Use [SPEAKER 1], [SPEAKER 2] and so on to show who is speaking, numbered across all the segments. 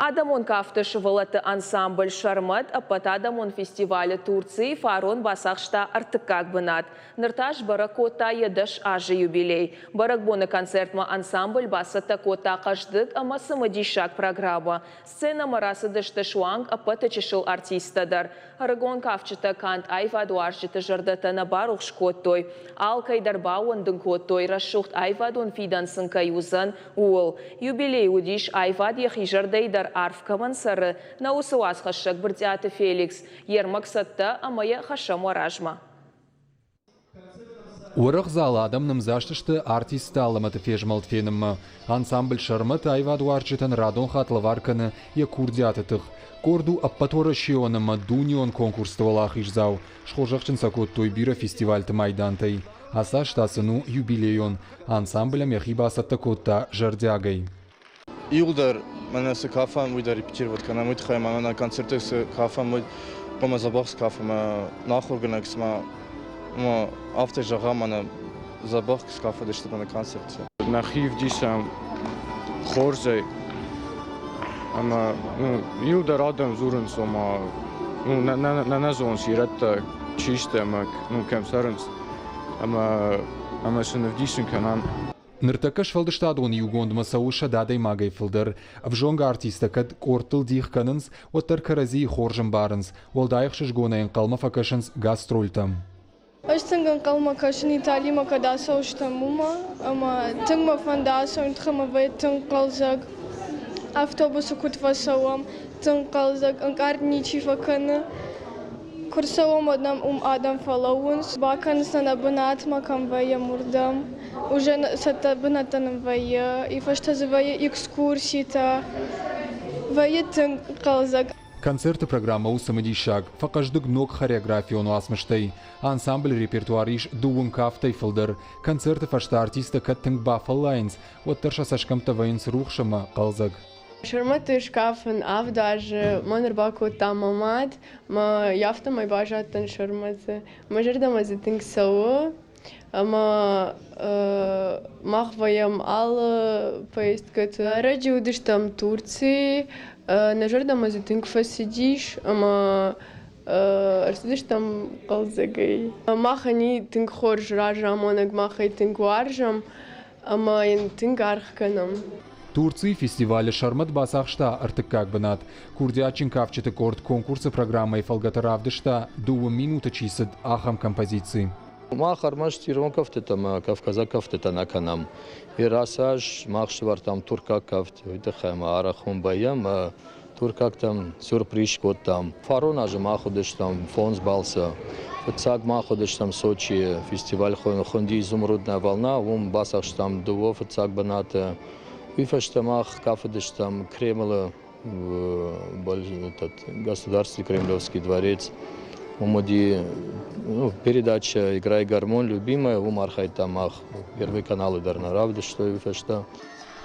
[SPEAKER 1] Адӕмон кафты сывӕллӕтты ансамбль «Сӕрмӕт» ӕппӕтадӕмон фестивалы Турцийы фарон бацахста ӕртыккаг бынат. Ныр та сбӕрӕг кодта йӕ 10 азы юбилей. Бӕрӕгбоны концертмӕ ансамбль бацӕттӕ кодта хъӕздыг ӕмӕ цымыдисаг программӕ. Сценӕмӕ рацыдысты суанг ӕппӕты чысыл артисттӕ дӕр. Ӕрыгон кафджытӕ канд аивадуарзджыты зӕрдӕтӕ нӕ барухс кодтой, алкӕй дӕр баууӕндын кодтой, рӕсугъд аивадон фидӕн сын кӕй уыдзӕн, ууыл. Юбилей уыдис, аивад йӕхи зӕрдӕйы дӕр арф кӕмӕн цӕры, нӕ уыцы уацхӕссӕг Брытъиаты Феликс. Йе рмӕг цӕттӕ ӕмӕ йӕ хӕссӕм уӕ размӕ.
[SPEAKER 2] Уӕрӕх залы адӕм нымдзаст сты артистты алӕмӕты фезмӕлд фенынмӕ. Ансамбль «Сӕрмӕт» аивадуарзджытӕн радон хатт лӕвар кӕны йӕ курдиаты тых. Къорд у ӕппӕтуӕрӕсеон ӕмӕ дунеон конкурсты уӕлахиздзау. Схорзӕхджын сӕ кодтой бирӕ фестивальты майдантӕй. Ацы аз та сын у юбилейон. Ансамбль ӕм йӕхи бацӕттӕ кодта зӕрдиагӕй.
[SPEAKER 3] Иууылдӕр мӕнӕ цы кафӕм, уый дӕр репетировать кӕнӕм, уый тыххӕй ма мӕнӕ концерты цы кафӕм, уый хъуамӕ дзӕбӕх скафӕм. Нӕ ахуыргӕнӕг цыма афтӕ зӕгъа, мӕнӕ дзӕбӕх скафыдысты мӕнӕ концерты.
[SPEAKER 4] Нӕхи ӕвдисӕм хорзӕй ӕмӕ ну, иуылдӕр адӕм дзурынц, ома ну, нӕ, нӕ, нӕ зонынц ирӕттӕ чи сты ӕмӕ ну, кӕм цӕрынц ӕмӕ, ӕмӕ сын ӕвдисын кӕнӕм.
[SPEAKER 2] Ныртӕккӕ сфӕлдыстадон иугондмӕ цӕуы 100 адӕймагӕй фылдӕр. Ӕвзонг артисттӕ кӕд къордтыл дих кӕнынц, уӕддӕр кӕрӕдзийы хорз ӕмбарынц, уӕлдай ӕхсызгонӕй ӕнхъӕлмӕ фӕкӕсынц гастрольтӕм.
[SPEAKER 5] Ӕз тынг ӕнхъӕлмӕ кӕсын Италимӕ кӕд ацӕудзыстӕм, уымӕ, ӕмӕ тынг мӕ фӕнды ацӕуын, тыххӕй мӕ вӕййы тынг хъӕлдзӕг. Автобусы куыд фӕцӕуӕм, тынг хъӕлдзӕг, ӕнкъард ничи фӕкӕны. Куы рцӕуӕм, уӕд нӕм уым адӕм фӕлӕууынц, бакӕнынц нӕ нӕ бынатмӕ, кӕм вӕййӕм, уырдӕм. Уже цӕттӕ бынӕттӕ нын вӕййы, и фӕстӕ дзы вӕййы экскурситӕ, вӕййы тынг хъӕлдзӕг.
[SPEAKER 2] Концерты программӕ у цымыдисаг, фӕхъӕздыг ног хореографион уацмыстӕй. Ансамблы репертуар ис дыууын кафтӕй фылдӕр. Концерты фӕстӕ артисттӕ кӕд тынг бафӕллайынц, уӕддӕр сӕ цӕсгӕмттӕ вӕййынц рухс ӕмӕ хъӕлдзӕг.
[SPEAKER 5] Сӕрмӕты скафын авд азы мӕн ӕрбакодта мӕ мад, мӕ афтӕмӕй баззадтӕн Сӕрмӕты. Мӕ зӕрдӕмӕ дзы тынг цӕуы ӕмӕ мах вӕййӕм алы поездкӕты. Ӕрӕджы уыдыстӕм Турцийы, нӕ зӕрдӕмӕ дзы тынг фӕцыдис ӕмӕ ӕрцыдыстӕм хъӕлдзӕгӕй. Махӕн и тынг хорз разамонӕг, мах ӕй тынг уарзӕм ӕмӕ йын тынг аргъ кӕнӕм.
[SPEAKER 2] Турцийы фестивалы Сӕрмӕт бацахста ӕртыккаг бынат. Курдиатджын кафджыты къорд конкурсы программӕйы фӕлгӕты равдыста, дыууын минуты чи цыд, ахӕм композици.
[SPEAKER 6] Мах ӕрмӕст ирон кӕфтытӕ ӕмӕ кавказаг кӕфтытӕ нӕ кӕнӕм. Ацы аз мах сӕвӕрдтам туркаг кафт, уый тыххӕй ӕмӕ арӕх уым вӕййӕм. Туркӕгтӕм сюрприз кодтам. Фарон азы мах уыдыстӕм фондз балцы. Фыццаг мах уыдыстӕм Сочийы, фестиваль хуынди «Изумрудная волна», уым бацахстам дыууӕ фыццаг бынаты. Уый фӕстӕ мах кафыдыстӕм Кремлы Государственный Кремлевский дворец. Уым уыди ну, передача «Играй гармонь, любимая», уым архайдтам мах. Первый каналы дӕр нӕ равдыстой уый фӕстӕ.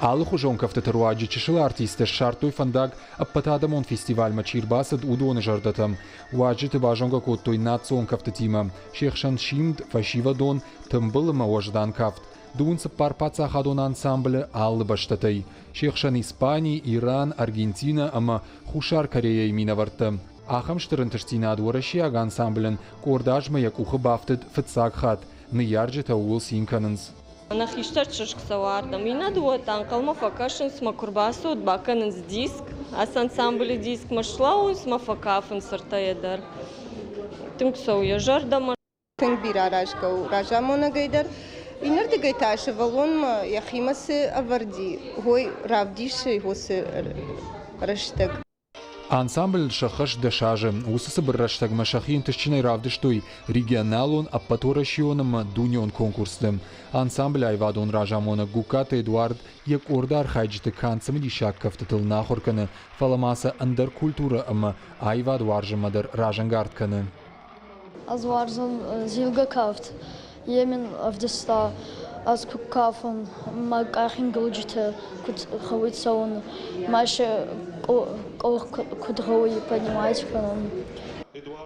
[SPEAKER 2] Алыхуызон кӕфтыты руаджы чысыл артисттӕ ссардтой фӕндаг, ӕппӕтадӕмон фестивальмӕ чи рбацыд, уыдоны зӕрдӕтӕм. Уазджыты базонгӕ кодтой национ кӕфтытимӕ. Се хсӕн симд, фӕсивӕдон, тымбыл ӕмӕ уӕздан кафт. Дыууын цыппар паддзахадон ансамблы алы бӕстӕтӕй. Се хсӕн Испани, Иран, Аргентинӕ ӕмӕ Хуссар Кореяйы минӕвӕрттӕ. Ахӕм стыр ӕнтыстдзинад уӕрӕсейаг ансамблӕн къорд азмӕ йӕ къухы бафтыд фыццаг хатт. Ныййарджытӕ ууыл цин кӕнынц.
[SPEAKER 7] Нӕ хистӕр чызг цӕуы ардӕм. Иннӕ дыууӕ та ӕнхъӕлмӕ фӕкӕсынц, мӕ куы рбацӕут, бакӕнынц диск, ацы ансамблы дискмӕ слӕууынц мӕ фӕкафынц ӕртӕйӕ дӕр. Тынг цӕуы йӕ зӕрдӕмӕ.
[SPEAKER 8] Тынг бирӕ аразгӕ у разамонӕгӕй дӕр. Иннӕрдыгӕй та сывӕллонмӕ йӕхимӕ цы ӕвӕрди, уый равдисы уыцы рӕстӕг.
[SPEAKER 2] Ансамбль сӕххӕст 10 азы. Уыцы цыбыр рӕстӕгмӕ сӕхи ӕнтыстджынӕй равдыстой регионалон, ӕппӕтуӕрӕсеон ӕмӕ дунеон конкурсты. Ансамблы аивадон разамонӕг Гугкаты Эдуард йӕ къорды архайджыты канд цымыдисаг кӕфтытыл нӕ ахуыр кӕны, фӕлӕ ма сӕ ӕндӕр культурӕ ӕмӕ аивад уарзынмӕ дӕр разӕнгард кӕны.
[SPEAKER 9] Ӕз уарзын зилгӕ кафт. Е мин ӕвдиста, ӕз куд кафун, мӕ къахи нгулджитӕ куд гъӕуй цӕун, мӕ се къох куд гъӕуй понимать кӕнун.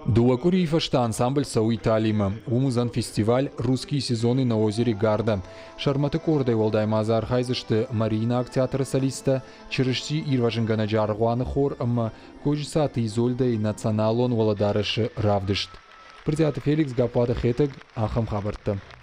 [SPEAKER 2] Дыууӕ къуырийы фӕстӕ ансамбль цӕуы Италимӕ. Уым уыдзӕн фестиваль «Русские сезоны на озере Гарда». Сӕрмӕты къордӕй уӕлдай ма дзы архайдзысты Мариинаг театры солисттӕ, Чырысти ирвӕзынгӕнӕджы аргъуаны хор ӕмӕ Козысаты Изольдӕйы националон уӕлӕдарӕсы равдыст. Брытъиаты Феликс, Гаппуаты Хетӕг, ахӕм хабӕрттӕ.